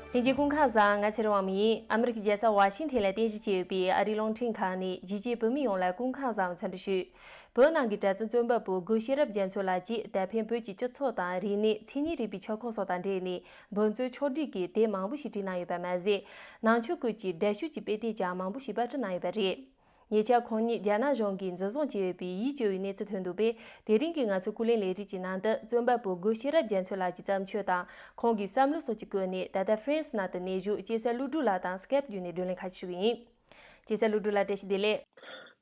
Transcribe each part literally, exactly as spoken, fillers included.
ལྷན་རྒྱས་སྐུ་ཁམས་བཟང་། ང་ཚེ་རིང་དབང་མོ་ཡིན། ཨ་མི་རི་ཀའི་རྒྱལ་ས་ཝ་ཤིང་ཐན་ལ་རྟེན་གཞི་བྱས་ཡོད་པའི་ཨ་རིའི་རླུང་འཕྲིན་ཁང་ནས་གཞིས་བྱེས་བོད་མི་ཡོངས་ལ་སྐུ་ཁམས་བཟང་འཚམས་འདྲི་ཞུ། བོད་ནང་གི་གྲྭ་བཙུན་རྩོམ་པ་པོ་སྒོ་ཤེས་རབ་རྒྱ་མཚོ་ལགས་ཀྱིས་ད་ཕན་བོད་ཀྱི་སྤྱི་ཚོགས་དང་རིག་གནས། མཚན་ཉིད་རིག་པའི་ཁྱབ་ཁོངས་སོགས་དང་འབྲེལ་ནས་འབུར་མཚོན་ཕྱོགས་བསྒྲིགས་ཀྱི་དེབ་མང་པོ་ཞིག་བྲིས་གནང་ཡོད་པ་མ་ཟད། ནང་ཆོས་སྐོར་གྱི་འགྲེལ་བཤད་ཀྱི་དཔེ་དེབ་ཀྱང་མང་པོ་ཞིག་པར་སྐྲུན་གནང་ཡོད་པ་རེད། ཉེ་ཆར་ཁོང་ཉིད་རྒྱ་ནག་གཞུང་གིས་འཛིན་བཟུང་བྱས་ཡོད་པའི་ཡིད་སྐྱོ་བའི་གནས་ཚུལ་ཐོན་འདུག་པས། དེ་རིང་གི་ང་ཚོའི་སྐུ་ལས་ལས་རིགས་ཀྱི་ནང་དུ་རྩོམ་པ་པོ་སྒོ་ཤེས་རབ་རྒྱ་མཚོ་ལགས་ཀྱི་བརྩམས་ཆོས་དང་ཁོང་གི་བསམ་བློ་སོགས་ཀྱི་སྐོར་ནས། ད་ལྟ་ཧྥ་རན་སི་ནང་དུ་གནས་བཞུགས་སྐྱེས་ས་ཀླུ་སྒྲུབ་ལགས་དང་སྐེབ་བརྒྱུད་ནས་བགྲོ་གླེང་ཁ་ཤས་ཞུ་གི་ཡིན། སྐྱེས་ས་ཀླུ་སྒྲུབ་ལགས། བཀྲ་ཤིས་བདེ་ལེགས།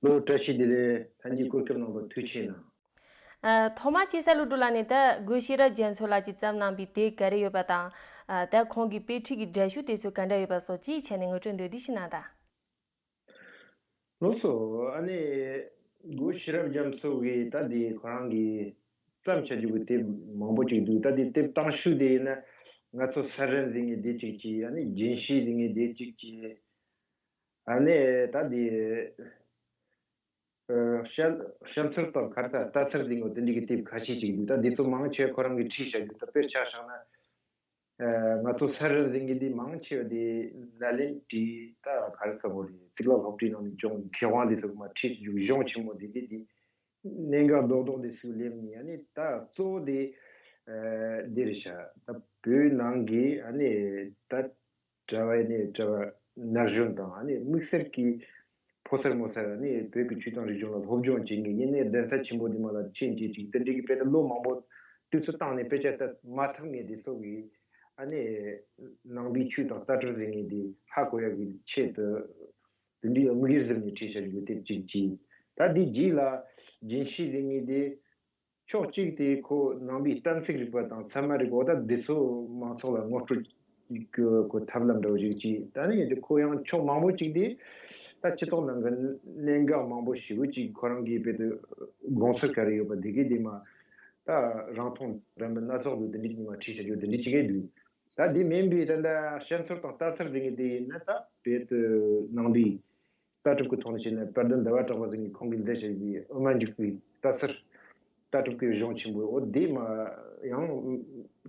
ལོ། བཀྲ་ཤིས་བདེ་ལེགས། ལྷན་རྒྱས་སྐུ་ཁམས་བཟང་པོ། ཐུགས་རྗེ་གནང་། ཨ། ཐོག་མར་སྐྱེས་ས་ཀླུ་སྒྲུབ་ལགས་ནས་ད་སྒོ་ཤེས་རབ་རྒྱ་མཚོ་ལགས་ཀྱིས་བརྩམས་གནང་པའི་དེབ་ག་རེ་ཡོད་པ་དང་། ཨ། ད་ཁོང་གི་དཔེ་ཁྲིད་ཀྱི་འགྲེལ་བཤད་དེ་ཚོ་ག་འདྲ་ཡོད་པ་སོགས་ཀྱི་ཆ་ནས་ངོ་སྤྲོད་མདོར་བསྡུས་ཤིག་གནང་དང་། ལགས་སོ། ཨ་ནི་སྒོ་ཤེས་རབ་རྒྱ་མཚོ་གིས་ད་དེ་ཁོ་རང་གིས་བརྩམས་བྱ་རྒྱུ་གི་དེབ་མང་པོ་ཅིག་འདུག། ད་དེ་དེབ་དང་ཤོས་དེ་ཡིན་ན་ང་ཚོ་ས་རཱ་ཟེར་མཁན་དེ་གཅིག་བྱས། ཨ་ནི་རྒྱན་ཤེས་ཟེར་མཁན་དེ་གཅིག་བྱས། ཨ་ནི་ད་དེ་ཨ། བཤད་བཤད་ཚུལ་དང་ག་རེ་ད་ལྟ་ཚུལ་དེ་ངོ་དེ་འདྲའི་གི་དེབ་ཁ་ཤས་ཅིག་འདུག། ད་འདི་ཚོ་མང་ཆེ་ཁོ་རང་གིས་བྲིས་བཞག་རྒྱུ། ད་དཔེར་ཆ་བཞག་ན། ཨ། ང་ཚོ་ས་རཱ་ཟེར་མཁན་འདི་མང་ཆེ་བ་དེ་ནཱ་ལེནྡྲའི་ད་ག་རེ་ཟེར་དགོས་རེད། གཙུག་ལག་སློབ་གྲྭའི་ནང་ནས་སྦྱོང་མཁས་དབང་དེ་ཚོ་གིས་མར་བྲིས་བཞག་རྒྱུ་གཞུང་ཆེན་མོ་དེ་དེ་དེ་གནད་འགག་རྡོག་རྡོག་དེ་ཚོ་སླེབས་ནས། ཨ་ནི་ད་གཙོ་བོ་དེ་ཨ་འདི་རེད་ཤག། ད་བོད་ནང་གི་ཨ་ནི་ད་གྲྭ་བ་ནས་གྲྭ་བ་ན་གཞོན་དང་། ཨ་ནི་དམིགས་བསལ་གྱི་ཕོ་གསར་མོ་གསར། ཨ་ནི་བོད་ཀྱི་ཆོས་དང་རིག་གཞུང་ལ་སློབ་སྦྱོང་བྱེད་མཁན། ཡིན་ནའི་གདན་ས་ཆེན་པོ་འདི་མ་ལ་ཕྱིན་བྱེད་ཅིག། དེ་འདྲའི་གི་དཔེ་ད་ལོ་མང་པོ་དུས་ཚོད་བཏང་ནས་དཔེ་ཆ་ལྟ་མ་ཐུབ་མཁན་དེ་ཚོ་གིས། ཨ་ནི་ནང་པའི་ཆོས་དང་ལྟ་གྲུབ་ཟེར་མཁན་དེ་ཧ་གོ་ཡག་གི་ཆེད་དུ་དེ་འདྲའི་དམིགས་ཡུལ་བཟུང་ནས་བྲིས་བཞག་རྒྱུ་དེབ་ཅིག་བྱས། ད་དེའི་རྗེས་ལ་རྒྱན་ཤེས་ཟེར་མཁན་དེ། ཕྱོགས་གཅིག་དེ་ཁོ་ནང་པའི་གཏན་ཚིགས་རིག་པ་དང་ཚད་མ་རིག་པ། འོ་ད་འདི་ཚོ་མང་ཚོགས་ལ་ངོ་སྤྲོད་ཀྱི་ཁོ་ཐབས་ལམ་འདྲ་བོ་ཞིག་བྱས། ད་ནི་དེ་ཁོ་ཡང་ཕྱོགས་མང་པོ་ཅིག་དེ་ད་སྤྱི་ཚོགས་ནང་གི་གནད་འགག་མང་པོ་ཞེ་པོ་ཅིག་ཁོ་རང་གིས་དཔེ་དེ་དགོངས་ཚུལ་ག་རེ་ཡོད་པ་དེ་གི་དེ་མ་ད་རང་མཐོང་རིམ་པ་སྣ་ཚོགས་འདུག། དེ་འདྲའི་ཅིག་མ་བྲིས་བྱ་རྒྱུ་དེ་འདྲའི་ཅིག་གི་འདུག། ད་དེ་མིན་པའི་ད་ལྟ་བཤད་ཚུལ་དང་ལྟ་ཚུལ་དེ་གི་དེ་ཡིན་ན། ད་དཔེ་དེ་ནང་པའི་ལྟ་གྲུབ་ཀྱི་ཐོག་ནས་བཤད་ན། དཔལ་ལྡན་ཟླ་བ་གྲགས་པ་ཟེར་མཁན་ཁོང་གིས་མཛད་བཞག་པའི་དབུ་མ་འཇུག་པའི་ལྟ་ཚུལ། ལྟ་གྲུབ་ཀྱི་གཞུང་ཆེན་པོ། འོ་དེ་མ་ཡང་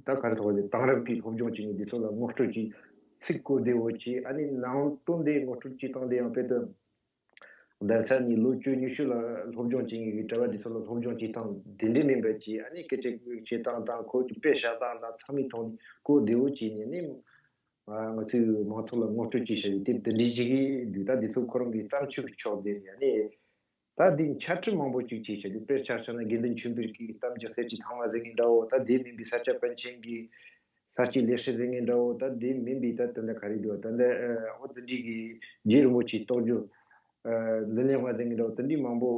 ད་ག་རེ་ཐོག་ལས་དེང་རབས་ཀྱི་སློབ་སྦྱོང་བྱེད་མཁན་འདི་ཚོ་ལ་ངོ་སྤྲོད་ཀྱི་ཚིག་གོ་བདེ་བོ་བྱས། ཨ་ནི་ནང་དོན་དེ་ངོ་སྤྲོད་བྱེད་སྟངས་དེ་ཡང་དཔེ་དེ་གདན་ས་ནས་ལོ་བཅུ་ཉི་ཤུ་ལ་སློབ་སྦྱོང་བྱེད་མཁན་གྱི་གྲྭ་བ་འདི་ཚོ་ལ་སློབ་སྦྱོང་བྱེད་སྟངས་དེ་འདྲའི་མིན་པ་བྱས། ཨ་ནི་སྐད་ཆ་བཤད་སྟངས་དང་ཁོ་ཚོའི་དཔེ་བཞག་སྟངས་དང་ཚང་མའི་ཐོག་ནས་གོ་བདེ་བོ་བྱས་ནས་ནི། ང་ཚོའི་མང་ཚོགས་ལ་ངོ་སྤྲོད་བྱས་བཞག་པའི་དེབ་དེ་འདྲའི་ཅིག་གི་འདུག། ད་འདི་ཚོ་ཁོ་རང་གི་བརྩམས་ཆོས་ཀྱི་ཕྱོགས་དེ་ནས་ནི། ད་འདི་འཆད་ཁྲིད་མང་པོ་ཅིག་བྱས་བཞག་རྒྱུ། དཔེར་ཆ་བཞག་ན་དགེ་འདུན་ཆོས་འཕེལ་གྱི་གཏམ་རྒྱུད་གསེར་གྱི་ཐང་མ་ཟེར་མཁན་འདྲ་བོ། ད་དེ་མིན་པའི་ས་སྐྱ་པཎ་ཆེན་གྱི་ས་སྐྱའི་ལེགས་བཤད་ཟེར་མཁན་འདྲ་བོ། ད་དེ་མིན་པའི་ད་དེ་འདྲ་ག་རེ་འདུག། ད་འདི་ཨ་འོ་དེ་འདྲའི་གི་རྗེ་རིན་པོ་ཆེའི་རྟོགས་བརྗོད། ཨ་འདི་ནས་བ་ཟེར་མཁན་འདྲ་བོ། དེ་འདྲའི་མང་པོ་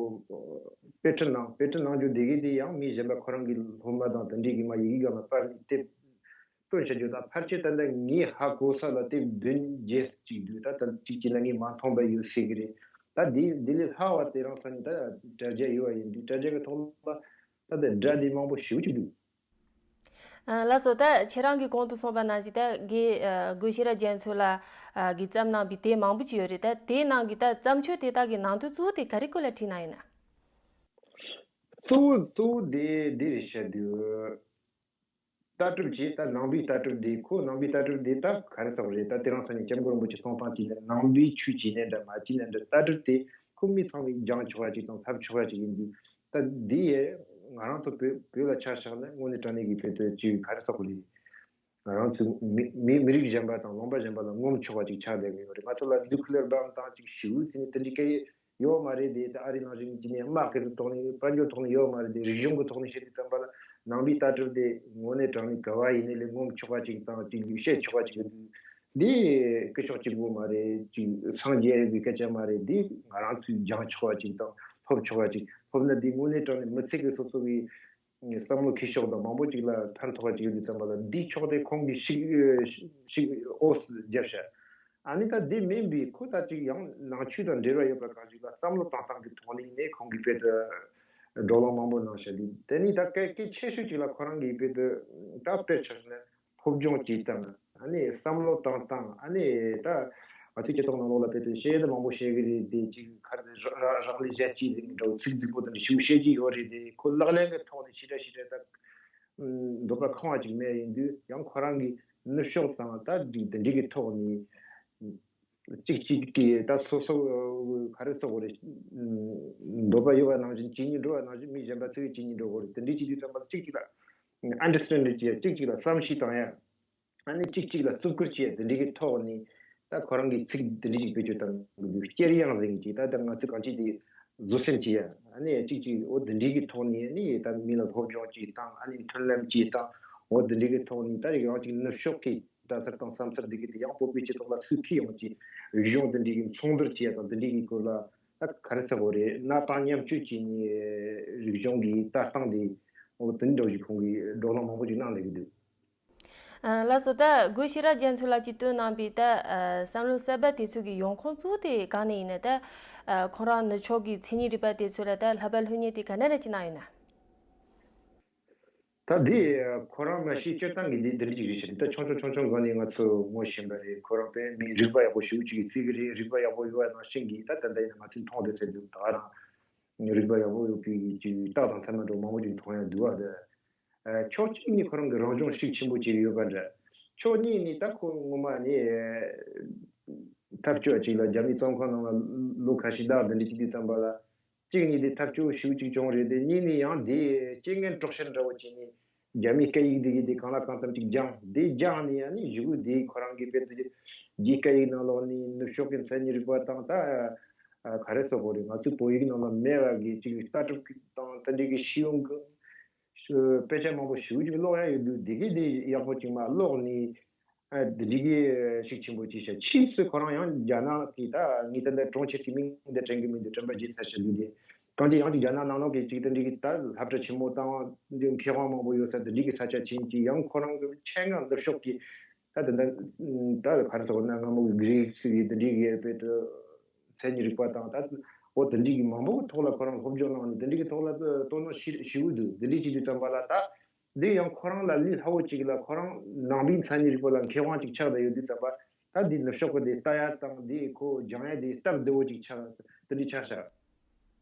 དཔེ་ཁྲིད་གནང་། དཔེ་ཁྲིད་གནང་རྒྱུ་དེ་གི་དེ་ཡང་མི་གཞན་པ་ཁོ་རང་གི་སློབ་མ་དང་དེ་འདྲའི་གི་མ་ཡི་གེ་སྒང་ལ་པར་ནས་དེབ་བཏོན་བྱ་རྒྱུ་དང་། ཕལ་ཆེར་ད་ལྟ་ངས་ཧ་གོ་ས་ལ་དེབ་བདུན་བརྒྱད་ཅིག་འདུག། ད་ད་གཅིག་བྱས་ན་ངས་མ་མཐོང་པ་ཡོད་སྲིད་གི་རེད། ད་འདི་འདི་ལས་ལྷག་པ་དེ་རིང་སང་ཉིན་ད་དྲ་རྒྱ་ཡོད་པ་ཡིན་དུས། དྲ་རྒྱ་གི་ཐོག་ལ་ད་ལྟ་སྒྲ་དེ་མང་པོ་ཞེ་པོ་ཅིག་འདུག། ཨ། ལགས་སོ། ད་ཁྱེད་རང་གིས་གོང་དུ་གསུངས་པ་ནང་བཞིན། ད་དགེ་ཨ་སྒོ་ཤེས་རབ་རྒྱ་མཚོ་ལགས་ཨ་གིས་བརྩམས་གནང་པའི་དེབ་མང་པོ་ཅིག་ཡོད་རེད། ད་དེའི་ནང་གི་ད་བརྩམས་ཆོས་དེ་དག་གི་ནང་དོན་གཙོ་བོ་དེ་ག་རེ་སྐོར་ལ་བྲིས་གནང་ཡོད་ན། གཙོ་བོ་གཙོ་བོ་དེ་འདི་རེད་བཤད་དུས། ལྟ་གྲུབ་ཀྱི་ད་ནང་པའི་ལྟ་གྲུབ་འདི། ཁོ་ནང་པའི་ལྟ་གྲུབ་འདི་ད་ག་རེ་ཟེར་བ་རེད། ད་དེ་རིང་སང་ཉིན་སྐྱབས་མགོན་རིན་པོ་ཆེ་གསུང་སྟངས་ཀྱི་ནང་པའི་ཆོས་བྱས་ནའི་འདྲ་མ་བྱས་ནའི་འདྲ། ལྟ་གྲུབ་དེ་ཁོ་མི་ཚང་མས་སྦྱང་ཆོག་པ་ཅིག་དང་འཐབ་ཆོག་པ་ཅིག་ཡིན་དུས། ད་འདི་ཡས་ང་རང་ཚོ་བོད་བོད་ལ་ཆ་བཞག་ན་དངོས་གནས་དྲང་གནས་ཀྱི་བོད་དུ་ཅིག་ག་རེ་ཟེར་དགོས་རེད། ང་རང་ཚོ་མི་མི་མི་རིགས་གཞན་པ་དང་ལུང་པ་གཞན་པ་ལ་ངོམ་ཆོག་པ་ཅིག་ཆགས་བསྡད་ཀྱི་ཡོད་རེད། ང་ཚོ་ལ་ནིའུ་ཀི་ལི་ཡར་བྷོམ་བཏང་ཅིག་ཞུ་ཟེར་ནས་དེ་འདྲའི་སྐད་ཡོད་མ་རེད་དེ། ད་ཨ་རིའི་ནང་བཞིན་གྱི་ནས་དམག་གི་ཐོག་ནས་དཔལ་འབྱོར་ཐོག་ནས་ཡོད་མ་རེད་དེ། རིག་གཞུང་གི་ཐོག་ནས་བཤད་དུས་ཙམ་པ་ལ་ནང་པའི་ལྟ་གྲུབ་དེ་དངོས་གནས་དྲང་གནས་ག་བ་ཡིན་ནའི་ལས་ངོམ་ཆོག་པ་ཅིག་དང་ཅིག་བཤད་ཆོག་པ་ཅིག་གི་འདུག། འདི་སྐུ་ཞབས་གཅིག་པོ་མ་རེད། ཅིག་སངས་རྒྱས་ཀྱི་སྐད་ཆ་མ་རེད། འདི་ང་རང་ཚོས་སྦྱང་ཆོག་པ་ཅིག་དང་ཐོབ་ཆོག་པ་ཅིག། ཐོབ་ན་འདི་དངོས་གནས་དྲང་གནས་མི་ཚེ་གི་སོ་སོ་གི་བསམ་བློ་འཁྱེར་ཕྱོགས་དང་མང་པོ་ཅིག་ལ་ཕན་ཐོགས་པ་ཅིག་ཡོད་དུས་ཙམ་པ་ལ། འདིའི་ཕྱོགས་དེ་ཁོང་གིས་ཤིག་ཤིག་འོས་སུ་བརྒྱབ་ཤག། ཨ་ནི་ད་འདི་མིན་པའི་ཁོ་ད་ཅིག་ཡང་ནང་ཆོས་དང་འབྲེལ་བ་ཡོད་པ་གང་ཞིག་ལ་བསམ་བློ་བཏང་སྟངས་ཀྱི་ཐོག་ནས་ནས་ཁོང་གིས་དཔེ་དེ་བགྲོ་གླེང་མང་པོ་གནང་ཤག། འདི་དེ་ནི་ད་གལ་གལ་ཆེ་ཤོས་ཅིག་ལ་ཁོ་རང་གིས་དཔེ་དེ་ད་དཔེ་ཆ་བཞག་ན། སློབ་སྦྱོང་བྱེད་སྟངས། ཨ་ནི་བསམ་བློ་བཏང་སྟངས། ཨ་ནི་ད་ང་ཚོའི་སྤྱི་ཚོགས་ནང་ལོགས་ལ་དཔེ་དེ་བཤད་ཡ་དེ་མང་པོ་བཤད་གི་རེད་དེ། ཅིག་ག་རེ་རག་རག་ལས་གཞན་གཅེས་ཟེར་གི་འདྲ་བོ། ཚིག་རྫིག་པོ་དེ་འདྲ་ཞིག་བཤད་ཀྱི་ཡོད་རེད་དེ། ཁོ་ལག་ལེན་གི་ཐོག་ནས་ཞེ་དྲག་ཞེ་དྲག་ད་འདོད་པ་ཁེངས་པ་ཅིག་མེད། ཡིན་དུས་ཡང་ཁོ་རང་གིས་ ནུབ་ཕྱོགས་དང་ད་འདི་འདི་འདྲའི་གི་ཐོག་ནས་གཅིག་གཅིག་གིས་ད་སོ་སོ་ག་རེ་ཟེར་དགོས་རེད། འདོད་པ་ཡོད་པ་ནང་བཞིན་བྱེད་སྙིང་འདོད་པ་ནང་བཞིན་མི་གཞན་པ་ཚོས་བྱེད་སྙིང་འདོད་དགོས་རེད། དེ་འདྲའི་བྱེད་དུས་ཙམ་པ་གཅིག་གཅིག་ལ་ཨན་ཌར་སི་ཊེན་ཌ་བྱེད། གཅིག་གཅིག་ལ་བསམ་ཤེས་བཏང་ཡ། ཨ་ནི་གཅིག་གཅིག་ལ་བརྩི་བཀུར་བྱེད་དེ་འདྲའི་གི་ཐོག་ནས་ད་ཁོ་རང་གིས་ཚིག་དེ་འདྲའི་ཅིག་བེད་སྤྱོད་བཏང་གི་འདུག་སྐྱེར་གཡང་ཟེར་གྱི་ཅིག་ད་ལྟ་ང་ཚོས་གང་ཅི་དེ་བཟོད་བསྲན་བྱེད་ཡ། ཨ་ནི་གཅིག་གཅིག་འོ་དེ་འདྲའི་གི་ཐོག་ནས་ཨ་ནི་ད་མི་ལ་སློབ་སྦྱོང་ཅིག་བཏང་། ཨ་ནི་མཐུན་ལམ་ཅིག་བཏང་། འོ་དེ་འདྲའི་གི་ཐོག་ནས་ད་རིགས་ཡང་ཅིག་ནུབ་ཕྱོགས་ཀྱི་ལྟ་ཚུལ་དང་བསམ་ཚུལ་འདི་གི་དེ་ཡང་བོད་པའི་སྤྱི་ཚོགས་ལ་སུས་ཐུག་ཡོང་ཅིག་རིག་གཞུང་དེ་འདྲའི་གི་ཚོང་བསྡུར་བྱེད་ཡ་དང་དེ་འདྲའི་གི་སྐོར་ལ་ད་ག་རེ་ཟེར་དགོས་རེད། གནའ་དེང་མཉམ་སྤྱོད་བྱས་ནས་རིག་གཞུང་གི་ལྟ་སྟངས་དེ་འོ་དེ་འདྲ་ཞིག་ཁོང་གིས་བགྲོ་གླེང་མང་པོ་ཞིག་གནང་བསྡད་ཀྱི་འདུག་ཨ། ལགས་སོ། ད་སྒོས་ཤེས་རབ་རྒྱ་མཚོ་ལགས་ཀྱིས་བཏོན་གནང་པའི་ད་ཨ་བསམ་བློ་གསར་པ་དེ་ཚོ་གི་ཡོང་ཁུངས་གཙོ་བོ་དེ་གང་ནས་ཡིན་ན། ད་ཨ་ཁོང་རང་ནུབ་ཕྱོགས་ཀྱི་མཚན་ཉིད་རིག་པ་དེ་ཚོ་ལ་ད་བསླབ་པ་སློབ་གཉེར་དེ་ག་འདྲ་རེ་ཅིག་གནང་ཡོད་ན། ད་འདི་ཁོ་རང་མ་གཞི་སྤྱིར་བཏང་གི་འདི་འདི་འདྲ་ཅིག་རེད་ཤག་འདི་ད་ཆུང་ཆུང་ཆུང་ཆུང་སྒང་ནས་ང་ཚོ་ངོ་ཤེས་པ་རེད། ཁོ་རང་དཔེ་མི་རིག་པ་ཡག་པོ་ཞེ་པོ་ཅིག་གི་རྩིས་ཀྱི་རེད། རིག་པ་ཡག་པོ་ཡོད་པ་ནང་བཞིན་གྱི་ད་ད་ལྟ་ཡིན་ན་ང་ཚོས་མཐོང་བསྡད་ཚད་འདུག་ད་རང་རིག་པ་ཡག་པོ་ཡོད་པའི་ཅིག་རྟགས་དང་མཚན་མ་འདྲ་མང་པོ་ཅིག་མཐོང་ཡ་འདུག་བ། ད་ཕྱོགས་གཅིག་ནས་ཁོ་རང་གི་རང་སྦྱོང་ཤུགས་ཆེན་པོ་བྱེད་ཀྱི་ཡོད་པ་འདྲ། ཕྱོགས་གཉིས་ནས་ད་ཁོ་ངོ་མ་ནས་ཐབས་སྐྱོ་ཅིག་ལ་རྒྱ་མིའི་བཙོན་ཁང་ནང་ལ་ལོ་ཁ་ཤས་ལྷག་འདི་འདྲ་ཅིག་དུས་ཙམ་པ་ལ་གཅིག་ནས་དེ་ཐབས་སྐྱོ་ཤུགས་ཅིག་བྱུང་རེད། དེ་གཉིས་ནས་ཡང་དེ་རྐྱེན་ངན་གྲོགས་ཤར་འདྲ་བོ་བྱས་ནས་རྒྱ་མིའི་སྐད་ཡིག་འདི་གི་དེ་གང་ལ་གང་འཚམ་ཅིག་སྦྱངས། དེ་སྦྱངས་ནས་ཡང་ནི་གཞུག་གུ་དེ་ཁོ་རང་གི་དཔེ་དེ་རྒྱའི་སྐད་ཡིག་ནང་ལོགས་ནས་ནུབ་ཕྱོགས་ཀྱི་མཚན་ཉིད་རིག་པ་དང་ད་ག་རེ་ཟེར་དགོས་རེད། ང་ཚོའི་བོད་ཡིག་ནང་ལ་མེད་པ་གི་ཅིག་ལྟ་གྲུབ་དང་དེ་འདྲའི་གི་ཤེས་ཡོན་གི་དཔེ་ཆ་མང་པོ་ཞེ་པོ་ཅིག་ཀློག་ཡ་ཡོད་དུས་དེ་གི་དེ་ཡག་པོ་ཅིག་མ་ཀློག་ནས། ཨ། འདི་འདྲའི་གི་ཤུགས་ཆེན་པོ་ཅིག་བྱས། ཕྱིས་སུ་ཁོ་རང་ཡང་རྒྱ་ནག་གི་ད་ངས་ད་ལྟ་གྲོང་ཁྱེར་གྱི་མིང་འདི་དྲན་གི་མི་འདུག་དྲན་པ་བརྗེད་ཚར་ཤག་འདུག་སྟེ། གང་ཅི་ཡང་ཅིག་རྒྱ་ནག་ནང་ལོགས་ཀྱི་ཅིག་དེ་འདྲའི་གི་ད་སློབ་གྲྭ་ཆེན་མོ་དང་འདི་མཁས་དབང་མང་པོ་ཡོད་ས་འདི་འདྲའི་གི་ས་ཆ་ཕྱིན་ཅིག་ཡང་ཁོ་རང་གི་ཆེད་མངགས་ནུབ་ཕྱོགས་ཀྱི་ད་དེ་འདྲ་ད་ག་རེ་ཟེར་དགོས་ན་སྔ་མོ་གི་གྷི་རིག་སི་གི་དེ་འདྲའི་གི་དཔེ་དེ་མཚན་ཉིད་རིག་པ་དང་ད་འོ་དེ་འདྲའི་གི་མང་པོ་གི་ཐོག་ལ་ཁོ་རང་སློབ་སྦྱོང་གནང་ནས་དེ་འདྲའི་གི་ཐོག་ལ་དོ་སྣང་ཞེ་ཞེ་པོ་འདུག་དེ་འདྲའི་ཅིག་དུས་ཙམ་པ་ལ་ད། འདི་ཡང་ཁོ་རང་ལ་ལས་སླ་བོ་ཅིག་ལ་ཁོ་རང་ནང་པའི་མཚན་ཉིད་རིག་པ་ལ་མཁས་དབང་ཅིག་ཆགས་བསྡད་ཡོད་དུས་ཙམ་པ། ད་འདི་ནུབ་ཕྱོགས་ཀྱི་འདི་ལྟ་ཡ་དང་འདི་ཁོ་སྦྱང་ཡ་འདི་སྟབས་བདེ་བོ་ཅིག་ཆགས་དེ་འདྲ་ཆགས་ཤག་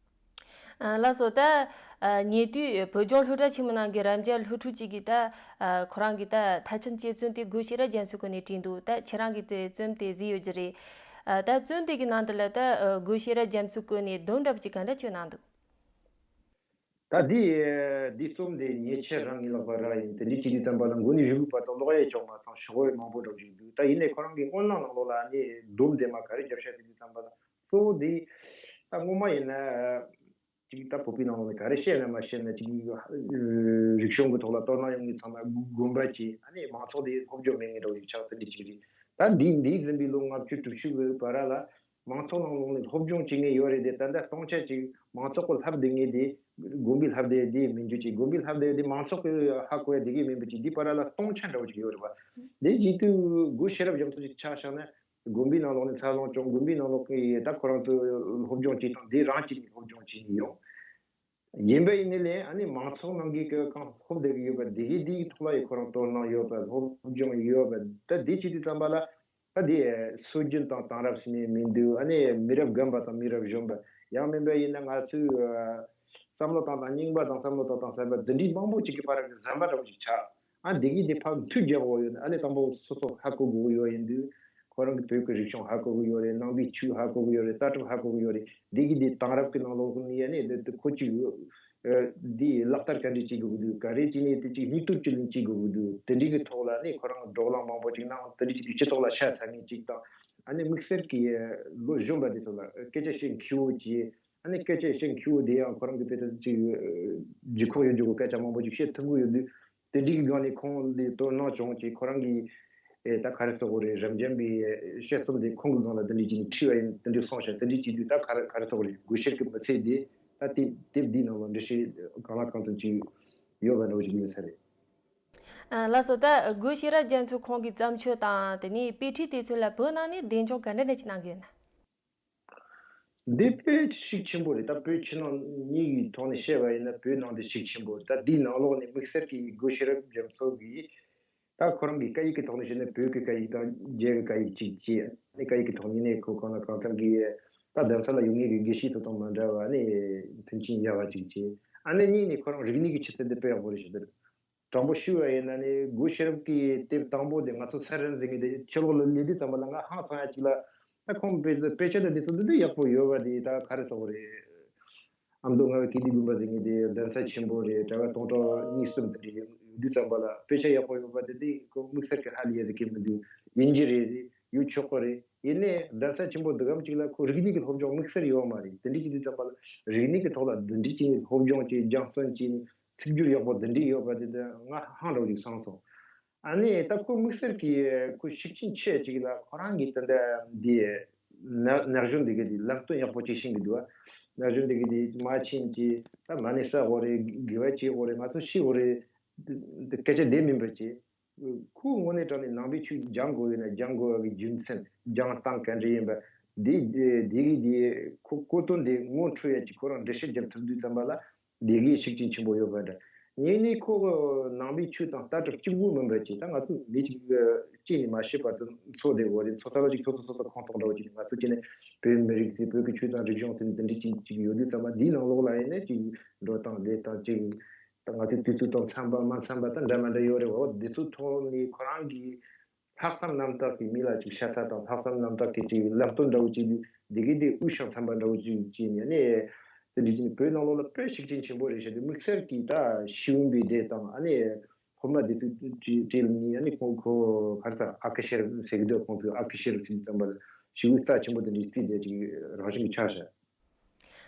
ཨ། ལགས་སོ། ད་ཨ་ཉེ་དུས་བོད་ལྗོངས་སློབ་གྲྭ་ཆེན་མོ་ནང་གི་རབ་འབྱམས་སློབ་ཕྲུག་ཅིག་གིས་ད་ཨ་ཁོ་རང་གི་ད་ཐ་ཆེན་གཅེས་བཙུན་དེ་སྒོས་ཤེས་རབ་རྒྱ་མཚོའི་སྐོར་ནས་བྲིས་འདུག་ད་ཁྱེད་རང་གིས་དེ་རྩོམ་དེ་གཟིགས་ཡོད་ཀྱི་རེད། ཨ། ད་རྩོམ་དེ་གི་ནང་དུ་ལ་ད་ཨ་སྒོས་ཤེས་རབ་རྒྱ་མཚོའི་སྐོར་ནས་སྡོམ་འདྲ་པོ་ཅིག་ག་འདྲ་བྱས་གནང་འདུག་ད་འདི་འདི་རྩོམ་འདི་ཉེ་ཆར་རང་གི་ལག་པར་རག་ཡིན། དེ་འདྲའི་བྱེད་དུས་ཙམ་པ་ལ་མགོ་ནས་མཇུག་བར་དུ་ཀློག་ཡས་ཅང་མ་ཚང་། ཞོགས་པ་མང་པོ་འགྲོ་བཞིན་འདུག་ད་ཡིན་ནའི་ཁོ་རང་གི་སྔོན་ལ་ནང་ལོགས་ལ་ནི་སྡོམ་དེ་མ་ག་རེ་བརྒྱབ་ཤག་ཟེར་དུས་ཙམ་པ་ལ་གཙོ་བོ་འདི་ད་སྔོན་མ་ཡིན་ན་ཅིག་ད་བོད་པའི་ནང་ལོགས་ནས་ག་རེ་བཤད་ན་མ་བཤད་ན་ཅིག་རིག་གཞུང་གི་ཐོག་ལ་དོ་སྣང་ཡོང་མཁན་ཚང་མ་དགོན་པ་བྱས། ཨ་ནི་མང་ཚོགས་དེ་སློབ་སྦྱོང་མེད་མཁན་འདྲ་བོ་ཞིག་ཆགས། དེ་འདྲ་ཅིག་རེད། ད་འདི་འདི་ཟིན་པའི་ལོ་ལྔ་བཅུ་དྲུག་ཅུ་གི་བར་ལ། མང་ཚོགས་ནང་ལོགས་ནས་སློབ་སྦྱོང་བྱེད་མཁན་ཡོད་རེད་དེ། ད་ལྟ་སྟོང་ཆ་གཅིག་མང་ཚོགས་ཀྱི་ལྷབ་བསྡད་མཁན་དེ་དགོན་པའི་ལྷབ་བསྡད་དེ་མིན་རྒྱུ་ཅིག་དགོན་པའི་ལྷབ་བསྡད་དེ་མང་ཚོགས་ཀྱིས་ཧ་གོ་ཡ་དེ་གས་མིན་པ་ཅིག་འདི་བར་ལ་སྟོང་ཆ་འདྲ་བོ་ཅིག་ཡོད་རེད་པ། དེ་བྱེད་དུས་སྒོས་ཤེས་རབ་རྒྱ་མཚོ་ཅིག་ཆ་བཞག་ན་དགོན་པའི་ནང་ལོགས་ནས་འཚར་ལོངས་བྱུང་། དགོན་པའི་ནང་ལོགས་ཀྱི་ད་ཁོ་རང་ཚོས་སློབ་སྦྱོང་བྱེད་སྟངས་དེ་རང་གཅིག་ནས་སློབ་སྦྱོང་བྱེད་ནས་ཡོང་། ཡིན་པ་ཡིན་ནའི་ལས་ཨ་ནི་མང་ཚོགས་ནང་གི་གང་ཧོབ་བསྡད་ཀྱི་ཡོད་པ་དེ་གི་དེའི་ཐོག་ལ་ཡི་ཁོ་རང་དོ་སྣང་ཡོད་པ་སློབ་སྦྱོང་ཡོད་པ་ད་དེ་བྱེད་དུས་ཙམ་པ་ལ་ད་དེ་སྲོལ་རྒྱུན་དང་དེང་རབས་ཟེར་ནས་མི་འདུག་ཨ་ནི་མི་རབས་རྒན་པ་དང་མི་རབས་གཞོན་པ་ཡང་མིན་པ་ཡིན་ན་ང་ཚོའི་བསམ་བློ་བཏང་སྟངས་རྙིང་པ་དང་བསམ་བློ་བཏང་སྟངས་གསར་པ་འདི་འདྲའི་མང་པོ་ཅིག་གི་བར་གྱི་ཟམ་པ་འདྲ་པོ་ཅིག་ཆགས། ཨ་འདི་གི་དེ་ཕར་མཐུད་རྒྱག་དགོས་ཡོད། ཨ་ནི་དང་པོ་སོ་སོ་ཧ་གོ་དགོས་ཀྱི་ཡོད་ཡིན་དུས། ཁོ་རང་གི་བོད་ཀྱི་རིག་གཞུང་ཧ་གོ་གི་ཡོད་རེད། ནང་པའི་ཆོས་ཧ་གོ་གི་ཡོད་རེད། ལྟ་གྲུབ་ཧ་གོ་གི་ཡོད་རེད། འདི་གི་འདི་དེང་རབས་ཀྱི་ནང་ལོགས་ནས་ཡ་ནས་འདི་འདི་ཁོ་ཅིག་ཨ་འདི་ལག་བསྟར་ག་འདྲས་བྱེད་དགོས་ཀྱི་འདུག་ག་རེ་བྱས་ནས་དེ་ཅིག་སྙིགས་དོར་ཅི་ལེན་བྱེད་དགོས་ཀྱི་འདུག་དེ་འདྲའི་གི་ཐོག་ལ་ནི་ཁོ་རང་བགྲོ་གླེང་མང་པོ་ཅིག་གནང་། དེ་འདྲའི་ཅིག་སྤྱི་ཚོགས་ལ་ཤ་ཚ་མཁན་ཅིག་དང་། ཨ་ནི་དམིགས་བསལ་གྱི་ལོ་གཞོན་པ་དེ་ཚོ་ལ་སྐད་ཆ་བཤད་མཁས་པོ་ཅིག་ཨ་ནི་སྐད་ཆ་བཤད་མཁས་པོ་དེ་ཡང་ཁོ་རང་གི་དཔེ་དེ་ཅིག་ལྗིད་ཁོག་ཡོད་རྒྱུ་གི་སྐད་ཆ་མང་པོ་ཅིག་བཤད་ཐུབ་ཀྱི་ཡོད་དུས། དེ་འདྲའི་གི་སྒང་ནས་ཁོང་ལ་དོ་སྣང་བྱུང་ཅིག་ཁོ་རང་གིས་ཨེ་ད་ག་རེ་ཟེར་དགོས་རེད། རབ་འབྱམས་པའི་བཤད་རྩོམ་དེ་ཁོང་གི་སྒང་ལ་དེ་འདྲའི་ཅིག་ནས་ཁྲིད་པ་ཡིན། དེ་འདྲའི་སོང་ཤག་དེ་འདྲའི་ཅིག་དུས་ད་ག་རེ་ག་རེ་ཟེར་དགོས་རེད། སྒོས་ཤེར་གྱི་མི་ཚེ་དེ་ད་དེབ་དེབ་འདིའི་ནང་ལ་འགྲེལ་བཤད་གང་ལ་གང་འཚམ་ཅིག་ཡོད་པ་འདྲ་བོ་ཅིག་ཡིན་ས་རེད། ཨ། ལགས་སོ། ད་སྒོས་ཤེས་རབ་རྒྱ་མཚོ་ཁོང་གི་བརྩམས་ཆོས་དང་དེ་ནས་དཔེ་ཁྲིད་དེ་ཚོ་ལ་བོད་ནང་ནས་གདེང་འཇོག་ག་འདྲ་འདྲ་ཅིག་གནང་གི་ཡོད་ན། འདི་དཔེ་ཤུགས་ཆེན་པོ་རེད། ད་བོད་ཕྱི་ནང་གཉིས་ཀྱི་ཐོག་ནས་བཤད་པ་ཡིན་ན་བོད་ནང་དེ་ཤུགས་ཆེན་པོ་རེད། ད་འདིའི་ནང་ལོགས་ནས་དམིགས་བསལ་གྱི་སྒོས་ཤེས་རབ་རྒྱ་མཚོ་གིས་ད་ཁོ་རང་གི་སྐད་ཡིག་གི་ཐོག་ནས་བཤད་ན་བོད་ཀྱི་སྐད་ཡིག་དང་རྒྱའི་སྐད་ཡིག་ཅིག་བྱས། ཨ་ནི་སྐད་ཡིག་གི་ཐོག་ནས་ནས་ཁོ་གང་ལ་གང་འཚམ་གྱི་ད་གདན་ས་ལ་ཡོད་མཁན་གྱི་དགེ་བཤེས་ཚོ་དང་མ་འདྲ་བ་ནི་མཐུན་རྐྱེན་ཡག་པ་ཅིག་བྱས། ཨ་ནི་གཉིས་ནས་ཁོ་རང་རིག་གནས་ཀྱི་ཆུ་ཚད་དེ་དཔེ་ཡག་པོ་རེད་ཞུ་འདོད། དྲང་པོ་ཞུ་བ་ཡིན་ན་ནི་གོ་ཤེས་རབ་ཀྱི་དེབ་དང་པོ་དེ་ང་ཚོ་སེ་རན་ཟེར་མཁན་དེ་ཕྱི་ལོགས་ལ་སླེབས་དུས་ཙམ་པ་ལ་ང་ཧང་སང་ཡ་ཅིག་ལ། ད་ཁོང་དཔེ་དཔེ་ཆ་དང་དེ་ཚོ་འདི་འདྲ་ཡག་པོ་ཡོད་པ་དེ་ད་ག་རེ་ཟེར་དགོས་རེད། ཨ་མདོ་རྔ་བའི་ཀིརྟི་དགོན་པ་ཟེར་མཁན་དེ་གདན་ས་ཆེན་པོ་རེད། གྲྭ་པ་སྟོང་ཕྲག་གཉིས་གསུམ་དེ་འདྲ་ཡོད་དུས་ཙམ་པ་ལ་དཔེ་ཆ་ཡག་པོ་ཡོད་པ་དེ་དེ་ཁོ་དམིགས་བསལ་གྱི་ཧ་ལས་ཡ་ཟེར་གྱི་མི་འདུག་ཡིན་གྱི་རེད། ཡོད་ཆོག་གི་རེད། ཡིན་ནའི་གདན་ས་ཆེན་པོ་འདི་གམ་ཅིག་ལ་ཁོ་རིག་གནས་ཀྱི་སློབ་སྦྱོང་དམིགས་བསལ་ཡོད་མ་རེད། དེ་འདྲ་ཅིག་དུས་ཙམ་པ་ལ་རིག་གནས་ཀྱི་ཐོག་ལ་འདི་འདྲ་ཅིག་སློབ་སྦྱོང་བྱས། སྦྱང་བརྩོན་བྱས་ནས་ཚིག་སྦྱོར་ཡག་པོ་འདི་འདྲ་ཡོད་པ་དེ་འདྲ་ང་ཧང་འདྲ་བོ་ཅིག་སངས་སོང་། ཨ་ནི་ད་ཁོ་དམིགས་བསལ་གྱི་ཁོ་ཤུགས་རྐྱེན་ཆེ་ཅིག་ལ་ཁོ་རང་གི་ད་ལྟ་འདི་ན་ན་གཞོན་འདི་ག་དེ་ལམ་སྟོན་ཡག་པོ་ཅིག་ཤེས་ཀྱི་འདུག་ན་གཞོན་འདི་ག་དེ་མ་ཕྱིན་གྱི་ད་མ་ཎི་བསག་དགོས་རེད། དགེ་བ་བྱེད་དགོས་རེད། ང་ཚོ་ཤི་དགོས་རེད། འདི་སྐད་ཆ་བདེ་མིན་པ་ཅིག་ཁོ་དངོས་གནས་དྲང་ནས་ནང་པའི་ཆོས་སྦྱང་དགོས་ཡོད་ན་སྦྱང་དགོས་པའི་རྒྱུ་མཚན་སྦྱང་སྟངས་ག་འདྲ་ཡིན་པ། འདི་འདི་གི་འདི་ཁོ་གོ་དོན་འདི་ངོ་འཕྲོད་ཡ་ཅིག་ཁོ་རང་འགྲེལ་བཤད་རྒྱབ་ཐུབ་དུས་ཙམ་པ་ལ་འདི་གི་ཤུགས་རྐྱེན་ཆེན་པོ་ཡོད་པ་འདྲ། ངས་ནི་ཁོ་ནང་པའི་ཆོས་དང་ལྟ་གྲུབ་གཅིག་པུ་མིན་པ་ཅིག་ད་ང་ཚོ་མི་གཅིག་གཅིག་ནས་མ་ཤེས་པར་དུ་འཚོ་བསྡད་དགོས་རེད། འཚོ་ས་ལ་ཅིག་སོ་སོ་སོ་སོ་ཁོངས་གཏོགས་འདྲ་བོ་ཅིག་ང་ཚོ་ཅིག་ནས་བོད་མི་རིགས་ཟེར་བོད་ཀྱི་ཆོས་དང་རིག་གཞུང་ཟེར་འདི་འདྲ་ཅིག་ཅིག་ཡོད་དུས་ཙམ་པ་འདིའི་ནང་ལོགས་ལ་ཡིན་ན་ཅིག་འགྲོ་སྟངས་ལས་སྟངས་ཅིག་ད་ང་ཚོའི་དུས་ཚོད་དང་འཚམ་པ་མ་འཚམ་པ་ད་འདྲ་མ་འདྲ་ཡོད་རེད་བ། འོ་འདི་ཚོའི་ཐོག་ནས་ཁོ་རང་གི་ལྷག་བསམ་རྣམ་དག་གིས་མི་ལ་ཅིག་ཤ་ཚ་དང་ལྷག་བསམ་རྣམ་དག་གིས་ཅིག་ལམ་སྟོན་འདྲ་བོ་ཅིག་འདི་གི་འདི་དབུས་ཤང་འཚམ་པ་འདྲ་བོ་ཅིག་ཅིག་ནས་ནས་དེ་འདྲ་ཅིག་བོད་ནང་ལོགས་ལ་དཔེ་ཤུགས་རྐྱེན་ཆེན་པོ་རེད་ཤག་དེ་དམིགས་བསལ་གྱིས་ད་ཤེས་ཡོན་པའི་སྡེ་དང་ཨ་ནི་སློབ་མ་དེ་ཚོའི་གྲས་ལ་ནི་ཨ་ནི་ཁོང་ཁོ་ག་རེ་ཟེར་ཨ་ཁུ་ཤེས་རབ་ཟེར་གི་འདུག་ཁོང་ཚོས་ཨ་ཁུ་ཤེས་རབ་ཟེར་དུས་ཙམ་པ་ལ་ཞི་བའི་རྩ་ཆེན་པོ་དེ་འདྲའི་རྩིས་དེ་ཅིག་རང་བཞིན་གྱི་ཆགས་ཤག་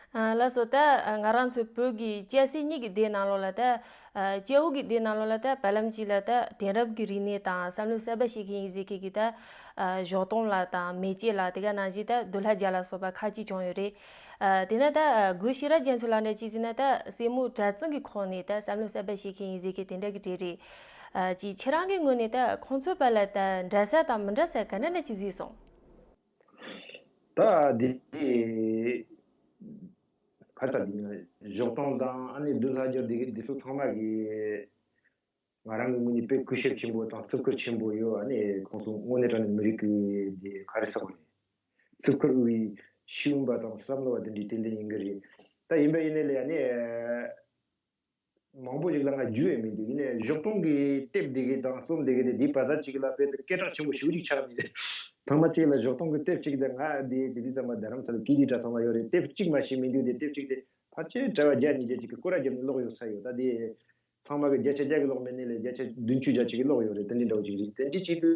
ཨ་ལགས་སོ། ད་ང་རང་ཚོའི་བོད་ཀྱི་སྐྱ་སེར་གཉིས་ཀྱི་སྡེ་ནང་ལོགས་ལ་ད་ཨ་སྐྱ་བོ་གི་སྡེ་ནང་ལོགས་ལ་ད་བར་ལམ་གཅིག་ལ་ད་དེང་རབས་ཀྱི་རིག་གནས་དང་བསམ་བློའི་གསར་པ་ཤེས་མཁན་ཡིན་ཟེར་མཁན་གྱི་ད་ཨ་ཞོགས་དོང་ལགས་དང་མེ་ལྕེ་ལགས། དེ་ག་ནང་བཞིན་ད་འདུལ་བ་རྒྱལ་ལགས་སོགས་པ་ཁ་ཅིག་བྱུང་ཡོད་རེད། ཨ་དེ་ན་ད་ཨ་གུ་ཤེས་རབ་རྒྱ་མཚོ་ལགས་འདྲ་ཅིག་ཟེར་ན་ད་སེར་མོ་གྲྭ་བཙུན་གྱི་ཁོངས་ནས་ད་བསམ་བློའི་གསར་པ་ཤེས་མཁན་ཡིན་ཟེར་མཁན་དེ་འདྲ་གི་གྲས་རེད། ཨ་ཅིག་ཁྱེད་རང་གི་ངོས་ནས་ད་ཁོང་ཚོའི་བར་ལ་ད་འདྲ་ས་དང་མི་འདྲ་ས་ག་འདྲ་འདྲ་ཅིག་གཟིགས་སོང་། ད་འདི་ག་རེ་ད་འདི་ན་ཞོགས་དོང་དང་ཨ་ནི་འདུལ་བ་རྒྱལ་འདི་འདི་ཚོ་ཚང་མ་གི་ང་རང་གི་ངོས་ནས་དཔེ་གུས་ཞབས་ཆེན་པོ་དང་བརྩི་བཀུར་ཆེན་པོ་ཡོད། ཨ་ནི་ཁོང་ཚོ་དངོས་གནས་དྲང་གནས་མི་རིགས་ཀྱི་འདི་ག་རེ་ཟེར་དགོས་རེད། བརྩི་བཀུར་དབུལ་བའི་ཤེས་ཡོན་པ་དང་བསམ་བློ་བ་དེ་འདྲའི་ཏན་ཏན་ཡིན་གྱི་རེད། ད་ཡིན་པ་ཡིན་ནའི་ལས་ཨ་ནི་མང་པོ་ཞིག་ལ་ང་རྒྱུས་ཡང་མི་འདུག་ཡིན་ནའི་ཞོགས་དོང་གི་དེབ་འདི་གི་དང་རྩོམ་འདི་གི་དེ་འདིའི་བར་ཐག་ཅིག་ལ་དཔེ་དེ་སྐད་གྲགས་ཆེན་པོ་ཞེ་པོ་ཅིག་ཆགས་ནས་ཐེངས་མ་གཅིག་ལ་ཞོགས་དོང་གི་དེབ་གཅིག་དེ་ང་འདི་དེ་དུས་ཙམ་པ་རྡ་རམ་ས་ལ་ཀིརྟི་གྲྭ་ཚང་ལ་ཡོད་རེད། དེབ་གཅིག་མ་ཤེས་མི་འདུག་དེ་དེབ་གཅིག་དེ་ཕལ་ཆེར་གྲྭ་པ་བརྒྱ་ཉིས་བརྒྱ་ཅིག་གིས་སྐོར་ར་བརྒྱབ་ནས་ཀློག་ཡོད་ས་ཡོད། ད་དེ་ཚང་མ་གི་བརྒྱ་ཆ་བརྒྱ་གི་ཀློག་མེད་ནའི་ལས་བརྒྱ་ཆ་བདུན་ཅུ་བརྒྱ་ཅིག་གིས་ཀློག་ཡོད་རེད། དེ་འདྲའི་འདྲ་བོ་ཅིག་རེད། དེ་འདྲའི་ཆེད་དུ་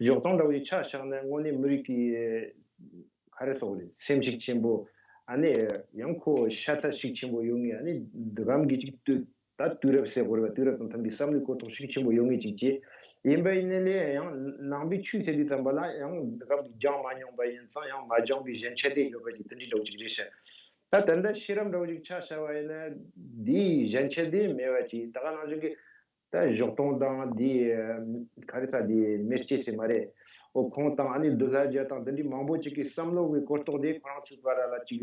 ཞོགས་དོང་འདྲ་བོ་ཅིག་ཆ་བཞག་ན་དངོས་གནས་མི་རིགས་ཀྱི་ག་རེ་ཟེར་དགོས་རེད། སེམས་ཤུགས་ཆེན་པོ། ཨ་ནི་ཡང་ཁོ་ཤ་ཚ་ཤུགས་ཆེན་པོ་ཡོད་ངེས། ཨ་ནི་འདི་གམ་གྱི་ཅིག་དུས་ད་དུས་རབས་ཟེར་དགོས་རེད་པ། དུས་རབས་དང་མཐུན་པའི་བསམ་བློའི་གོ་རྟོགས་ཤུགས་ཆེན་པོ་ཡོད་ངེས་ཅིག་བྱས། ཡིན་པ་ཡིན་ནའི་ལས་ཡང་ནང་པའི་ཆོས་ཟེར་དུས་ཙམ་པ་ལ་ཡང་འདི་གམ་གྱི་སྦྱངས་མ་མྱོང་པ་ཡིན་ཙང་ཡང་མ་སྦྱངས་པའི་ཞན་ཆ་དེ་ཡོད་པ་ཅིག་དེ་འདྲའི་འདྲ་བོ་ཅིག་རེད་ཤག་ད་ད་ལྟ་ཤེས་རབ་འདྲ་བོ་ཅིག་ཆ་བཞག་པ་ཡིན་ན་འདིའི་ཞན་ཆ་དེ་མེད་པ་ཅིག་ད་ག་ནང་བཞིན་གྱི་ད་ཞོགས་དོང་དང་འདི་ག་རེ་ཟེར་འདི་མེ་ལྕེ་ཟེར་མ་རེད། འོ་ཁོང་དང་ཨ་ནི་འདུལ་བ་རྒྱལ་དང་འདི་འདྲའི་མང་པོ་ཅིག་གི་བསམ་བློ་གི་གོ་རྟོགས་དེ་ཁོ་རང་ཚོའི་བར་ལ་ཅིག་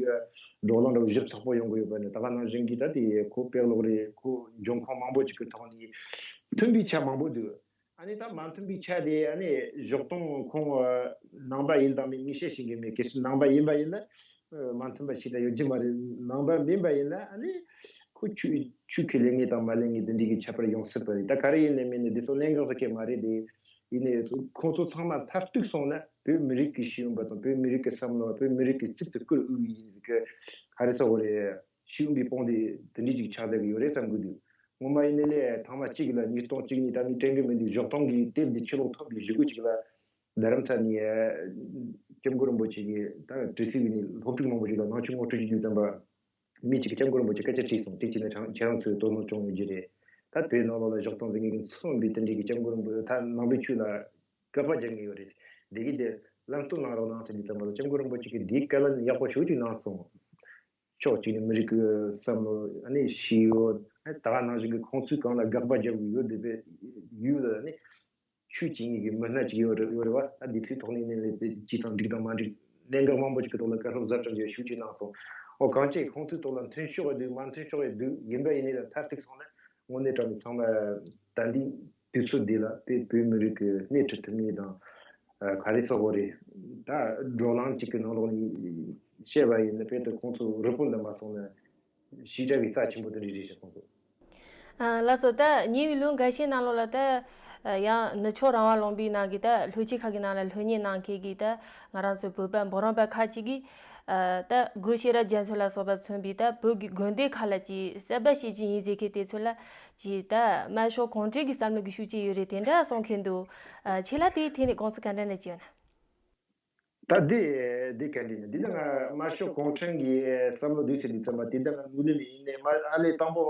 བགྲོ་གླེང་འདྲ་བོ་ཞིབ་ཚགས་པོ་ཡོང་གི་ཡོད་པ་ནི་ད་ག་ནང་བཞིན་གྱི་ད་དེ་ཁོ་དཔེ་ཀློག་རེད། ཁོ་འབྱུང་ཁུངས་མང་པོ་ཅིག་གི་ཐོག་ནས་མཐུན་པའི་ཆ་མང་པོ་འདུག་ཨ་ནི་ད་མ་མཐུན་པའི་ཆ་དེ་ཨ་ནི་ཞོགས་དོང་ཁོང་ནང་པ་ཡིན་དང་མིན་ངས་བཤད་ཤེས་ཀྱི་མེད། གལ་སྲིད་ནང་པ་ཡིན་པ་ཡིན་ན་མ་མཐུན་པ་ཞིག་ད་ཡོད་ཀྱི་མ་རེད། ནང་པ་མིན་པ་ཡིན་ན་ཨ་ནི་ཁོ་ཆོས་ཆོས་ཁས་ལེན་མཁན་དང་མ་ལེན་མཁན་དེ་འདྲའི་གི་ཁྱད་པར་ཡོང་སྲིད་པ་རེད། ད་ག་རེ་ཡིན་ནའི་མིན་ནའི་འདི་ཚོ་གནད་འགག་ཟེར་མཁན་མ་རེད་དེ། ཡིན་ནའི་ཁོང་ཚོ་ཚང་མ་མཐར་གཏུགས་སོང་ན་བོད་མི་རིགས་ཀྱི་ཤེས་ཡོན་པ་དང་བོད་མི་རིགས་ཀྱི་བསམ་བློ་བོད་མི་རིགས་ཀྱི་ཚིག་ཏུ་བསྐུར་འོས་ཡིན་ཟེར་གི་ག་རེ་ཟེར་དགོས་རེད། ཤེས་ཡོན་པའི་དཔུང་སྡེ་དེ་འདྲའི་ཅིག་ཆགས་བསྡད་ཀྱི་ཡོད་རེད་བསམ་གི་འདུག་ངོ་མ་ཡིན་ནའི་ལས་ཐེངས་མ་གཅིག་ལ་ཉིས་སྟོང་གཅིག་གཉིས་ད་ངས་དྲན་གི་མི་འདུག་ཞོགས་དོང་གི་དེབ་འདི་ཕྱི་ལོགས་ཐོན་པའི་གཞུག་གུ་ཅིག་ལ་རྡ་རམ་ས་ནས་སྐྱབས་མགོན་རིན་པོ་ཆེ་གིས་ད་དྲི་ཚིག་ནས་སློབ་ཕྲུག་མང་པོ་ཞིག་ལ་ནང་ཆོས་ངོ་སྤྲོད་བྱེད་རྒྱུ་བསམ་པ་མི་གཅིག་གིས་སྐྱབས་མགོན་རིན་པོ་ཆེ་སྐད་ཆ་དྲིས་སོང་། དེ་བྱས་ན་ཁྱེད་རང་ཚོས་དོ་སྣང་བྱུང་ཡོད་ཀྱི་རེད། ད་བོད་ནང་ལོགས་ལ་ཞོགས་དོན་འདི་ངེད་ཀྱི་མཚོན་པའི་དེ་འདྲའི་གི་སྐྱབས་མགོན་རིན་པོ་ཆེ་ད་ནང་པའི་ཆོས་ལ་དགག་པ་རྒྱག་མཁན་ཡོད་རེད། འདི་གི་དེ་ལམ་སྟོན་གནང་རོགས་གནང་ཟེར་དུས་ཙམ་པ་ལ་སྐྱབས་མགོན་རིན་པོ་ཆེ་གིས་འདིའི་བཀའ་ལན་ཡག་པོ་ཞེ་པོ་ཅིག་གནང་སོང་། ཕྱོགས་གཅིག་ནས་མི་རིགས་ཀྱི་བསམ་བློ་ཨ་ནི་ཤེས་ཡོན་ཨ་ད་ག་ནང་བཞིན་གྱི་ཁོང་ཚོས་གང་ལ་དགག་པ་རྒྱག་དགོས་ཡོད་དེ་བས་ཡོད་ལ་ཨ་ནི། ཆོས་བྱེད་མཁན་གྱི་མི་སྣ་གཅིག་ཡོད་རེད་ཡོད་རེད་བ། ད་འདི་ཚོའི་ཐོག་ནས་ནས་ལས་དེ་ཅི་དང་འགྲིག་དང་མ་འགྲིག་གནད་འགག་མང་པོ་ཅིག་གི་ཐོག་ལ་བཀའ་སློབ་ཟབ་ཅིང་རྒྱས་ཞུ་ཅིག་གནང་སོང་། འོ་གང་ཅི་ཁོང་ཚོའི་ཐོག་ལ་མཐུན་ཕྱོགས་ཡོད་འདུག་མ་མཐུན་ཕྱོགས་ཡོད་འདུག་ཡིན་པ་ཡིན་ནའི་ལ་མཐར་གཏུགས་སོང་ན་དངོས་གནས་དྲང་ནས་ཚང་མ་ད་འདི་དུས་ཚོད་འདི་ལ་དེ་བོད་མི་རིགས་ཀྱི་སྣེ་ཁྲིད་ཐུབ་མཁན་དང་ག་རེ་ཟེར་དགོས་རེད། ད་བགྲོ་གླེང་ཅིག་གི་ནང་ལོགས་ནས་བཤད་པ་ཡིན་ན་དཔེ་དེ་ཁོང་ཚོ་རི་པོར་འདི་མ་སོང་ན་ཞེ་དྲག་གི་རྩ་ཆེན་པོ་དེ་འདྲ་རེད་ཤག་ཁོང་ཚོ། ཨ་ལགས་སོ། ད་ཉེ་བའི་ལོ་འགའ་ཤས་ནང་ལོགས་ལ་ད་ཡང་ནུབ་ཕྱོགས་རང་དབང་ལུང་པའི་ནང་གི་ད་ལྷོ་ཆོས་ཁག་གི་ནང་ལ་སློབ་གཉེར་གནང་མཁན་གྱི་ད་ང་རང་ཚོའི་བོད་པ་འབུམ་རམས་པ་ཁག་ཅིག་གིས་ད་སྒོ་ཤེས་རབ་རྒྱ་མཚོ་ལ་སོགས་པ་མཚོན་པའི་ད་བོད་ཀྱི་དགོན་སྡེ་ཁག་ལ་ཅིག་གསར་པ་བཤད་རྒྱུ་ཡིན་ཟེར་མཁན་དེ་ཚོ་ལ་ཅིག་ད་དམར་ཤོག་གུང་ཁྲན་གྱི་བསམ་བློ་གི་ཤུགས་རྐྱེན་ཡོད་རེད་དེ་འདྲ་གསུང་མཁན་འདུག་ཁྱེད་ལ་དེའི་ཐད་ནས་དགོངས་ཚུལ་ག་འདྲ་འདྲ་ཅིག་ཡོད་ན། ད་འདི་འདི་ག་འདྲ་ཡིན་ན། འདི་ནི་ང་དམར་ཤོག་གུང་ཁྲན་གྱི་བསམ་བློ་འདུག་ཟེར་འདི་ཙམ་པ་དེ་འདྲ་ང་ངོས་ལེན་མེད། ཡིན་ནའི་མ་ཨ་ལས་དང་པོ་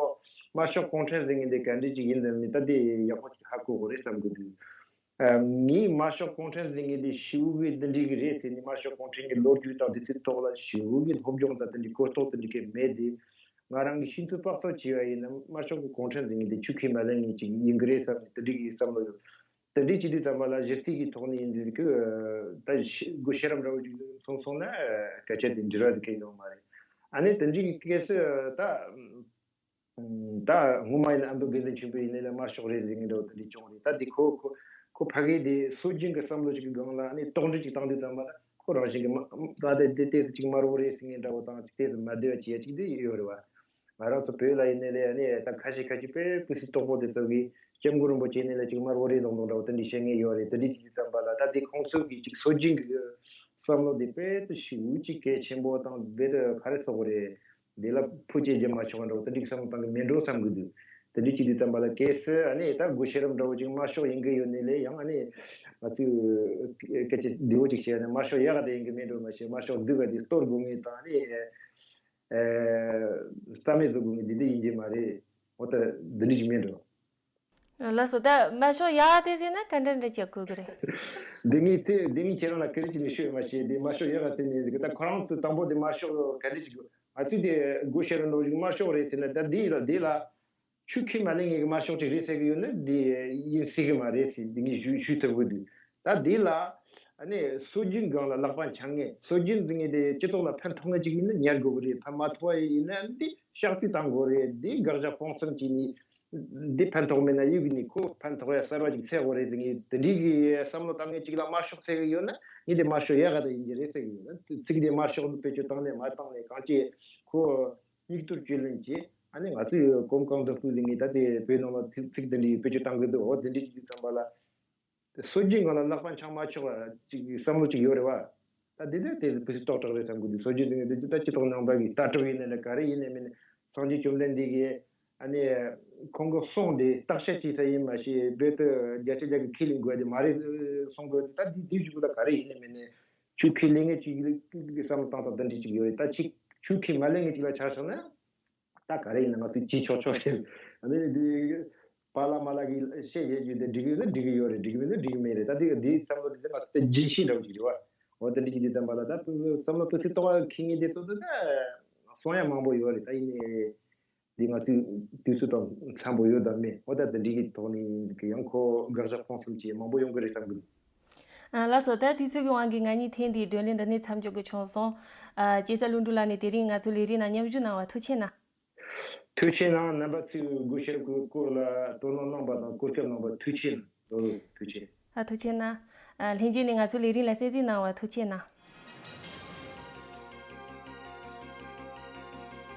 དམར་ཤོག་གུང་ཁྲན་ཟེར་མཁན་འདི་ག་འདྲ་ཅིག་ཡིན་དམ་མིན་ད་འདི་ཡག་པོ་ཅིག་ཧ་གོ་དགོས་རེད་བསམ་གི་འདུག་ཨ་ངས་དམར་ཤོག་གུང་ཁྲན་ཟེར་མཁན་འདི་ཞེ་པོ་གི་འདི་འདྲ་གི་རེད་ཟེར་ནས། དམར་ཤོག་གུང་ཁྲན་གྱི་ལོ་རྒྱུས་དང་དེ་ཚོའི་ཐོག་ལ་ཞེ་པོ་གི་སློབ་སྦྱོང་དང་དེ་འདྲའི་གོ་རྟོགས་དེ་འདྲ་གི་མེད་དེ། ང་རང་གི་ཤེས་ཚོད་དཔག་ཚོད་བྱས་པ་ཡིན་ན་དམར་ཤོག་གི་གུང་ཁྲན་ཟེར་མཁན་འདི་ཆོས་ཁས་མ་ལེན་མཁན་ཅིག་ཡིན་གི་རེད་བསམ་ནས་དེ་འདྲ་གི་བསམ་བློ་ཡོད། དེ་འདྲའི་བྱེད་དུས་ཙམ་པ་ལ་གཞི་རྩའི་གི་ཐོག་ནས་ཡིན་དུས་ཀྱི་ད་ཤི་སྒོ་ཤེས་རབ་འདྲ་བོ་ཅིག་མཚོན་སོང་ན་སྐད་ཆ་དེ་འགྲིག་ར་དེ་གས་ཡོང་མ་རེད། ཨ་ནི་དེ་འདྲའི་གི་སྐད་ཆ་ད་ད་སྔོན་མ་ཡིན་ན་ཨ་མདོ་དགེ་འདུན་ཆོས་འཕེལ་ཡིན་ནའི་ལ་དམར་ཤོག་རེད་ཟེར་མཁན་འདྲ་བོ་དེ་འདྲའི་བྱུང་རེད། ད་དེ་ཁོ་ཁོ་ཁོ་ཕ་གི་དེ་སྲོལ་རྒྱུན་གི་བསམ་བློ་ཅིག་གི་སྒང་ལ་ཨ་ནི་དོགས་འདྲི་ཅིག་བཏང་དུས་ཙམ་པ་ལ་ཁོ་རང་བཞིན་གི་མ་ད་དེ་དེ་ཏོག་ཙམ་ཅིག་དམར་པོ་རེད་ཟེར་མཁན་འདྲ་བོ་དང་ཅིག་ཏོག་ཙམ་མ་བདེ་བ་བྱེད་ཡ་ཅིག་དེ་ཡོད་རེད་བ། ང་རང་ཚོ་བོད་ལ་ཡིན་ནའི་ལས་ནས་ད་ཁ་ཤས་ཁ་ཤས་དཔེ་སྤུས་ཚད་དོག་པོ་དེ་ཚོ་གིས་སྐྱབས་མགོན་རིན་པོ་ཆེ་ནས་ལས་ཅིག་དམར་པོ་རེད་མདོག་མདོག་འདྲ་བོ་དེ་འདྲ་བཤད་མཁན་ཡོད་རེད། དེ་འདྲ་ཅིག་དུས་ཙམ་པ་ལ་ད་དེ་ཁོང་ཚོ་གི་ཅིག་སྲོལ་རྒྱུན་གྱི་བསམ་བློ་དེ་དཔེ་དུ་ཞེ་པོ་ཅིག་གལ་ཆེན་པོ་དང་དཔེ་དུ་ག་རེ་ཟེར་དགོས་རེད། དེ་ལ་ཕུ་ཅེ་རྒྱ་མ་ཆོག་འདྲ་བོ་དེ་འདྲ་བསམ་བློ་བཏང་གི་མེད་འགྲོ་བསམ་གི་འདུག་དེ་འདྲ་ཅིག་དུས་ཙམ་པ་ལ་གལ་སྲིད་ཨ་ནི་ད་སྒོ་ཤེས་རབ་འདྲ་བོ་ཅིག་དམར་ཤོག་ཡིན་གི་ཡོད་ནའི་ལས་ཡང་ཨ་ནི་ང་ཚོས་སྐད་ཆ་བདེ་བོ་ཅིག་བཤད་ན་དམར་ཤོག་ཡག་ག་དེ་ཡིན་གི་མེད་འགྲོ་མ་ཤེས། དམར་ཤོག་སྡུག་ག་དེ་གཏོར་དགོས་ངེས་དང་ཨ་ནི། རྩ་མེད་བཟོ་དགོས་ངེས་འདི་འདྲ་ཡིན་གྱི་མ་རེད། འོ་ད་འདི་འདྲ་ཞིག་མིན་འགྲོ། ལགས་སོ། ད་དམར་ཤོག་ཡག་དེ་ཟེར་ན་ག་འདྲ་འདྲ་བྱེད་དགོས་ཀྱི་རེད། འདི་ངས་དེ་འདི་ངས་ཁྱེད་རང་ལ་ག་རེ་བྱས་ནས་ཤོད་མ་ཤེས། འདི་དམར་ཤོག་ཡག་ག་དེ་ནས་ཟེར་གི། ད་ཁོ་རང་ཚོ་དང་པོ་འདི་དམར་ཤོག་ག་འདྲ་བྱེད་དགོས། ང་ཚོས་དེ་སྒོ་ཤེས་རབ་འདྲ་བོ་ཞིག་དམར་ཤོག་རེད་ཟེར་ན། ད་འདི་ལ་འདི་ལ་ཆོས་ཁས་མ་ལེན་མཁན་གྱི་དམར་ཤོག་ཅིག་རེད་ཟེར་གི་ཡོད་ན་འདི་ཡིན་སྲིད་གི་མ་རེད་ཟེར་འདི་ངས་ཞུ་ཞུ་ཐུབ་གི་འདུག་ད་འདི་ལ་ཨ་ནི་སྲོལ་རྒྱུན་སྒང་ལ་ལག་པ་འཆང་མཁན། སྲོལ་རྒྱུན་ཟེར་མཁན་དེ་སྤྱི་ཚོགས་ལ་ཕན་ཐོགས་མཁན་ཅིག་ཡིན་ན་ཉར་དགོས་གི་རེད། ཕན་མ་ཐོགས་པ་ཡིན་ན་འདི་གཤག་བཅོས་བཏང་དགོས་རེད། འདི་དགག་བཞག་སྤོང་གསུམ་བྱས་ནས་འདི་ཕན་ཐོགས་མེད་ན་གཡུག་ནས་ཁོ་ཕན་ཐོགས་ཡ་གསར་པ་ཅིག་འཚོལ་དགོས་རེད་ཟེར་མཁན་དེ་འདྲའི་གི་བསམ་བློ་བཏང་མཁན་ཅིག་ལ་དམར་ཤོག་ཟེར་གི་ཡོད་ན་ངས་དེ་དམར་ཤོག་ཡག་ག་དེ་ཡིན་གྱི་རེད་ཟེར་གི་ཡོད། ཚིག་དེ་དམར་ཤོག་བེད་སྤྱོད་བཏང་ནས་མ་བཏང་ནས་གང་ཅི་ཁོ། སྙིགས་དོར་བཅོས་ལེན་བྱས། ཨ་ནི་ང་ཚོས་གོམ་གང་མདུན་སྤོས་ཟིན་ངེས་ད་ལྟའི་བོད་ནང་ལ་ཚིག་ཚིག་འདི་འདྲའི་བེད་སྤྱོད་བཏང་གི་འདུག་འོ་དེ་འདྲའི་ཅིག་བསམ་པ་ལ། སྲོལ་རྒྱུན་སྒང་ལ་ལག་པ་འཆང་མ་ཆོག་པ་ཅིག་བསམ་བློ་ཅིག་ཡོད་རེད་བ། ད་འདི་ལྟར་དེ་བུ་སུ་ཏོག་དྲག་རེད་བསམ་གི་འདུག་སྲོལ་རྒྱུན་ཟིན་ངེས་འདུག་ད་སྤྱི་ཚོགས་ནང་པ་གི་ལྟ་གྲུབ་ཡིན་ནའི་ལ་ག་རེ་ཡིན་ནའི་མིན་ནའི་སངས་རྒྱས་བཅོམ་ལྡན་འདས་ཀྱིས་ཨ་ནི་ཁོང་གི་གསུང་དེ་བརྟག་དཔྱད་བྱེད་ས་ཡིན་མ་ཤེས་བོད་དུ་བརྒྱ་ཆ་བརྒྱ་གི་ཁས་ལེན་དགོས་དེ་མ་རེད་གསུང་དགོས་ད་འདི་འདི་བཞུགས་ལ་ག་རེ་ཡིན་ནའི་མིན་ནའི། ཆོས་ཁས་ལེན་མཁན་ཅིག་གི་བསམ་བློ་བཏང་སྟངས་དེ་འདྲ་ཅིག་ཡོད་རེད། ད་ཅིག་ཆོས་ཁས་མ་ལེན་མཁན་ཅིག་ལ་ཆ་བཞག་ན་ད་ག་རེ་ཡིན་ན་ང་ཚོས་བྱེད་ཆོག་ཆོག་ཟེར། ཨ་ནི་འདི་པཱ་ལགས་མཱ་ལགས་ཀྱིས་བཤད་བཤད་རྒྱུ་དེ་འགྲིག་གི་ཡོད་ན་འགྲིག་གི་ཡོད་རེད། འགྲིག་གི་མེད་ན་འགྲིག་གི་མེད་རེད། ད་འདི་འདིའི་བསམ་བློ་འདི་ང་ཚོ་རྒྱུན་ཤེས་འདྲ་བོ་ཅིག་རེད་བ། འོ་དེ་འདྲ་ཅིག་འདི་ཙམ་པ་ལ་ད་བསམ་བློ་ཏོག་ཙམ་རྟོག་པ་འཁྱེར་མཁན་དེ་ཚོ་ད་གསུང་ཡ་མང་པོ་ཡོད་རེད། ད་ཡིན་ནའི། འདི་ང་ཚོའི་དུས་ཚོད་དང་འཚམ་པོ་ཡོད་དམ་མེད། འོ་ད་དེ་འདྲའི་གི་ཐོག་ནས་ཡིན་གི་ཡང་ཁོ་དགག་བཞག་སྤོང་གསུམ་བྱས་མང་པོ་ཡོང་གི་རེད་བསམ་གི་འདུག་ཨ། ལགས་སོ། ད་དུས་ཚོད་ཀྱི་དབང་གིས་ང་གཉིས་ཐེངས་འདིའི་བགྲོ་གླེང་འདི་ནས་མཚམས་འཇོག་དགོས་བྱུང་སོང་། ཨ། སྐྱེས་ས་ཀླུ་འབྲུག་ལགས་ནས་དེ་རིང་ང་ཚོའི་ལས་རིམ་ནང་མཉམ་ཞུགས་གནང་བ་ཐུགས་རྗེ་གནང་། ཐུགས་རྗེ་གནང་། རྣམ་པ་ཚོས་སྒོ་ཤེས་རབ་ཀྱི་སྐོར་ལ་དོ་སྣང་གནང་བ་དང་གོ་སྐབས་གནང་བ་ཐུགས་རྗེ་གནང་། ཐུགས་རྗེ། ཨ། ཐུགས་རྗེ་གནང་། ཨ། ལྷན་རྒྱས་ནས་ང་ཚོའི་ལས་རིམ་ལ་གསན་གཟིགས་གནང་བ་ཐུགས་རྗེ་གནང་།